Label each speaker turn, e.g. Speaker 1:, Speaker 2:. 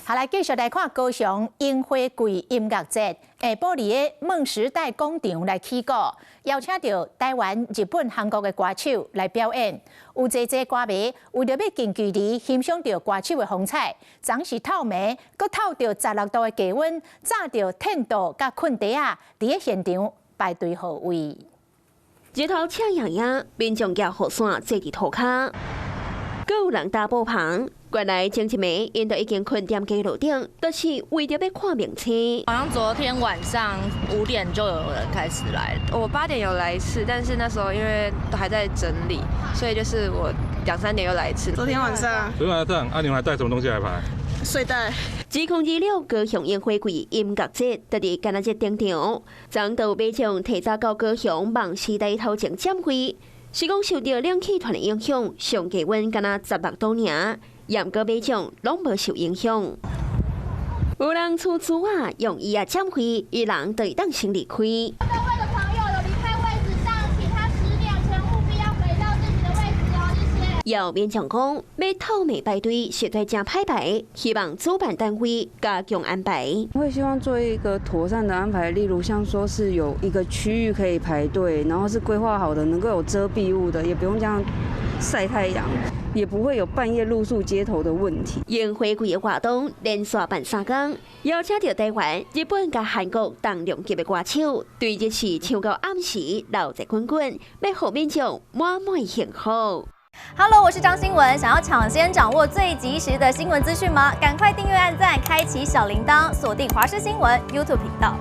Speaker 1: 好，來繼續來看高雄櫻花季音樂節，下晡日佇夢時代廣場來起鼓，邀請著台灣、日本、韓國的歌手來表演。有濟濟歌迷為著欲近距離欣賞著歌手的風采，昨昏透暝，閣透著16度的低溫，紮著天道佮困袋仔，佇咧現場排隊號位。
Speaker 2: 日頭赤炎炎，民眾舉雨傘坐佇塗跤，閣有人搭布棚。原來前一暝，𪜶就已經睏踮街路頂，就是為著欲看明星。
Speaker 3: 好像昨天晚上5點就有人開始來。
Speaker 4: 我8點有來一次，但是那時候因為都還在整理，所以就是我兩三點又來一次。
Speaker 5: 昨天晚上。
Speaker 6: 昨天晚上，啊，你們還帶什麼東西來排？
Speaker 5: 睡袋。
Speaker 2: 2026高雄櫻花季音樂節，佇今仔日登場。昨就有民眾提早到高雄夢時代頭前佔位，是講受著冷氣團的影響，上低溫敢若16度爾。毋過民眾攏無受影響，有人出厝仔用椅仔佔位，伊人就會當先離開。
Speaker 7: 各位的朋友有離開位置上，請他10點前務必要回到自己的位置哦，謝謝。
Speaker 2: 有民眾講，欲透暝排隊實在誠歹排，希望主辦單位加強安排。
Speaker 8: 我會希望做一個妥善的安排，例如像說是有一個區域可以排隊，然後是規劃好的，能夠有遮蔽物的，也不用這樣曬太陽。也不會有半夜露宿街頭的問題。
Speaker 2: 櫻花季的活動連續辦3工，邀請著台灣、日本佮韓國重量級的歌手，對日時唱到暗時，鬧熱滾滾，欲予民眾滿滿幸福。
Speaker 9: Hello，我是張新文，想要搶先掌握最及時的新聞資訊嗎？趕快訂閱、按讚、開啟小鈴鐺，鎖定華視新聞 YouTube 頻道。